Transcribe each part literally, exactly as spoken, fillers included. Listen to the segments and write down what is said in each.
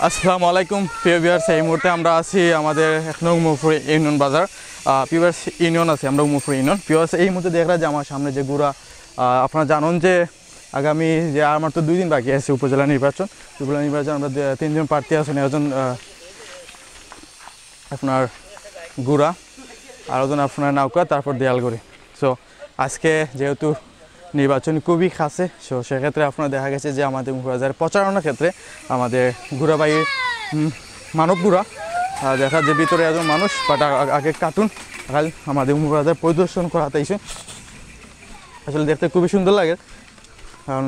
আসসালামু আলাইকুম প্রিয় ভিউয়ার্স, এই মুহূর্তে আমরা আছি আমাদের এক নং উমরপুর ইউনিয়ন বাজার, আহ, ভিউয়ার্স ইউনিয়ন আছে, আমরা উমরপুর ইউনিয়ন। ভিউয়ার্স, এই মুহূর্তে দেখরা যে আমার সামনে যে ঘুরা, আহ, আপনারা জানেন যে আগামী যে আমার তো দুই দিন বাকি আছে উপজেলা নির্বাচন। উপজেলা নির্বাচন আমরা দে-, তিনজন প্রার্থী আছেন, একজন, আহ, আপনার ঘুরা, আরোজন আপনার নওগাঁ, তারপর দেয়ালগড়ি। সো আজকে যেহেতু নির্বাচন খুবই কাছে, সো সেক্ষেত্রে আপনার দেখা গেছে যে আমাদের উমরপুর বাজার প্রচারণার ক্ষেত্রে আমাদের ঘুরা ভাই, উম, মানব ঘুরা, আহ, দেখা যে ভিতরে একজন মানুষ, বাট আগে কার্টুন, কাল আমাদের উমরপুর বাজার পরিদর্শন করাতে এসে আসলে দেখতে খুবই সুন্দর লাগে, কারণ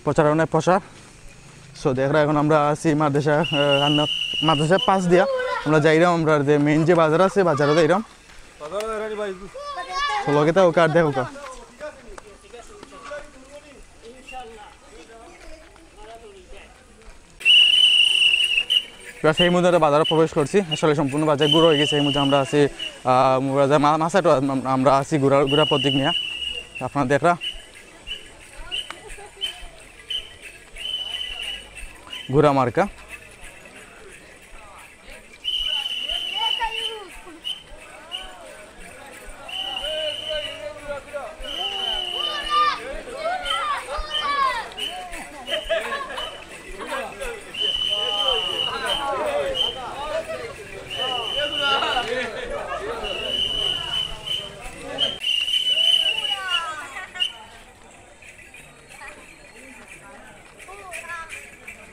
প্রচারণায় প্রচার। সো দেখরা এখন আমরা আছি মাদ্রাসা, আহ, রান্না, মাদ্রাসার পাশ দিয়া আমরা যাইরাম, আমরা যে মেইন যে বাজার আছে, বাজারও যাইরাম। তো লগে থাকো, কার দেখো কা। আমরা সেই মুহূর্তে বাজারে প্রবেশ করছি, আসলে সম্পূর্ণ বাজার ঘুরা হয়ে গেছে। এই মুহূর্তে আমরা আছি, আহ, বাজার মা-, মাসাটো আম-, আমরা আছি ঘুরা, ঘুরা প্রতীক নিয়ে। আপনারা দেখরা ঘুরা মার্কা।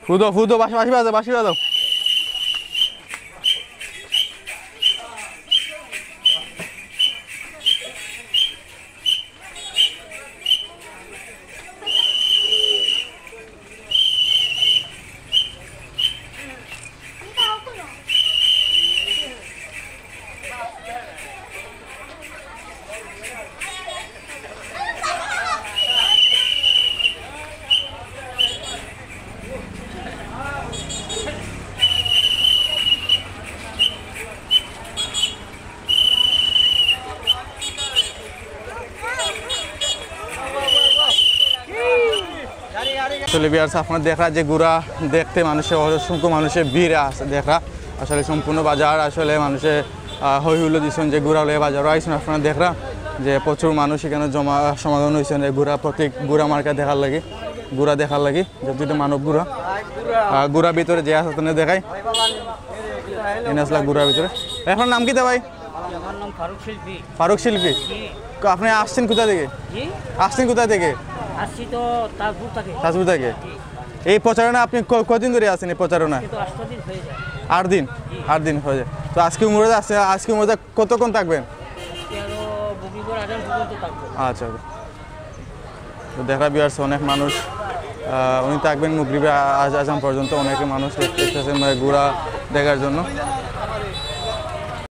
ফুদো, ফুদো, বাঁশি, বাঁশি বাজাও, বাঁশি বাজাও। আসলে ভিউয়ার্স, আপনারা দেখরা যে ঘুরা দেখতে মানুষের, অসংখ্য মানুষের ভিড় আছে দেখরা। আসলে সম্পূর্ণ বাজার আসলে মানুষের, আহ, হই হুল্লো দিচ্ছেন যে ঘুরা লইয়া বাজারও আইছেন। আপনারা দেখরা যে প্রচুর মানুষ এখানে জমা, সমাগম হয়েছেন এই ঘুরা প্রতীক, ঘুরা মার্কা দেখার লাগি, ঘুরা দেখার লাগি, যেহেতু এটা মানব ঘুরা। আহ, ঘুরা ভিতরে যে আছে, তাহলে দেখাই। এনে আসলা ঘুরা ভিতরে। এখন নাম কিতা ভাই? আমার নাম ফারুক শিল্পী। ফারুক শিল্পী? জি। ক-, আপনি আসছেন কোথা থেকে? জি? আসছেন কোথা থেকে? আসছি তো তাজপুর থেকে। তাজপুর থেকে? জি। এই প্রচারণা আপনি ক-, কদিন ধরে আছেন এই প্রচারণা? আজকে তো আট দিন হয়ে যায়। আট দিন? জি। আট দিন হয়ে যায়। তো আজকে উমরাতে আসছে, আজকে উমরাতে কতক্ষণ থাকবেন? আজকে আরো মগরিবের আজান পর্যন্ত থাকবো। আচ্ছা, আচ্ছা। তো দেখরা ভিউয়ার্স, অনেক মানুষ, আহ, উনি থাকবেন মগরিবের আ-, আজ-, আজান পর্যন্ত। অনেকে মানুষ দেখ-, দেখতেছেন, মানে, ঘুরা দেখার জন্য।